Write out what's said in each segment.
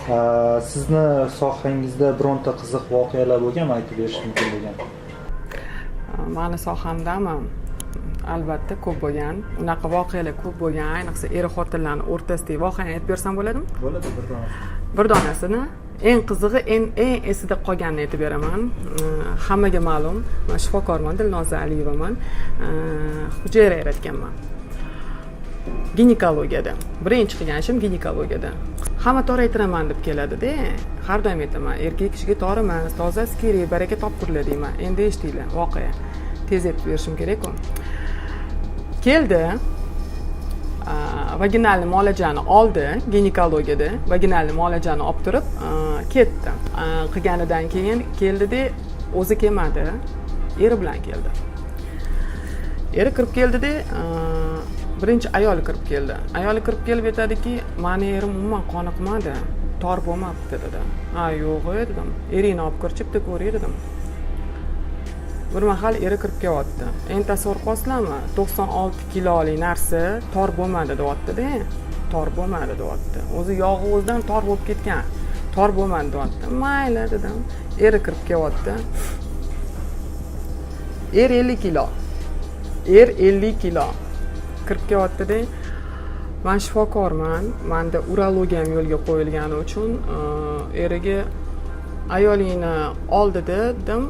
Sizni sohangizda bironta qiziq voqealar bo'lganmi, aytib berish mumkin bo'lgan? Mani sohamdami? Albatta, ko'p bo'lgan, unaqa voqealar ko'p bo'lgan. Ayniqsa, er xotinlarni o'rtasidagi voqeani aytib bersam bo'ladimi? Bo'ladi, bir donasi. Bir donasini, eng qizig'i, eng esida qolganini aytib beraman. Hammaga ma'lum, man shifokorman, Dilnoza Aliyevaman. Hujayra yaratganman ginekologiyada. Birinchi qilgan ishim ginekologiyada. Hamma toraytiraman deb keladida. Har doim aytaman, erkak kishiga tor emas, tozasi kerak, baraka topkurlar deyman. Endi eshitinglar, voqea, tez aytib berishim kerakku. Keldi, вагинальный muolajani oldi ginekologiyada. Вагинальный muolajani olib turib ketdi. Qilganidan keyin keldida, o'zi kelmadi, eri bilan keldi. Eri kirib keldida, birinchi ayoli kirib keldi. Ayoli kirib kelib aytadiki, "Mani erim umuman qoniqmadi, tor bo'lmabdi", dedi. "Ha, yo'q", dedim, "Eringni olib kirchi, bitta ko'ray", dedim. Bir mahal eri kirib kelyapti. Endi tasavvur qilyapsizlarmi, 96 kilolik narsa tor bo'lmadi deyaptida, tor bo'lmadi deyapti. O'zi yog'i o'zidan tor bo'lib ketgan, tor bo'lmadi deyapti. "Mayli", dedim. Eri kirib kelyapti. Er 50 kilo, er 50 kilo kirib kelyaptida. Man shifokorman, manda urologiyam yo'lga qo'yilgani uchun eriga, "Ayolingni oldida", dedim,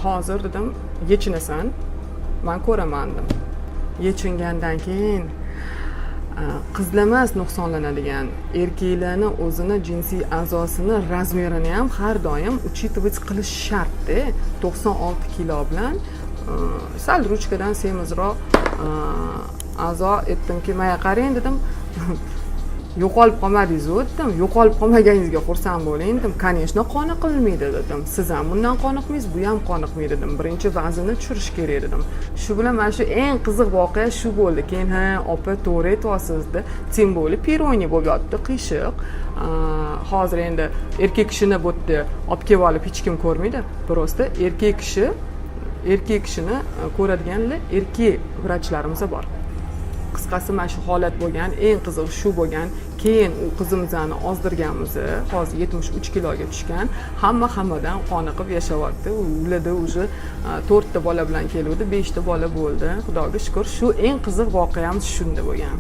"hozir", dedim, "yechinasan, man ko'raman", dedim. Yechingandan keyin qizlar emas nuqsonlanadigan, erkaklarni o'zini jinsiy a'zosini размер ini ham har doim учитывать qilish shartda. 96 kilo bilan sal ruchkadan semizroq a'zo. Aytdimki, "Manga qarang", dedim, "yo'qolib qolmadingizu", dedim, "Yo'qolib qolmaganingizga xursand bo'ling", dedim. "Конечно, qoniqilmaydi", dedim. "Siz ham bundan qoniqmaysiz, bu ham qoniqmaydi", dedim. "Birinchi vaznni tushirish kerak", dedim. Shu bilan mana shu eng qiziq voqea shu bo'ldi. Keyin, "Ha, opa, to'g'ri aytyapsiz", dedi. Тем более Peyronie bo'lib yotdi, qiyshiq. Hozir endi erkak kishini bu yerda olib kelib olib hech kim ko'rmaydi. Просто erkak kishini ko'radiganlar erkak vrachlarimiz bor. Qisqasi, mana shu holat bo'lgan, eng qizig'i shu bo'lgan. Keyin u qizimizni ozdirganmiz, hozir 73 kiloga tushgan. Hamma hammadan qoniqib yashayapti. Ularda уже to'rtta bola bilan keluvdi, beshta bola bo'ldi, xudoga shukur. Shu eng qiziq voqeamiz shunda bo'lgan.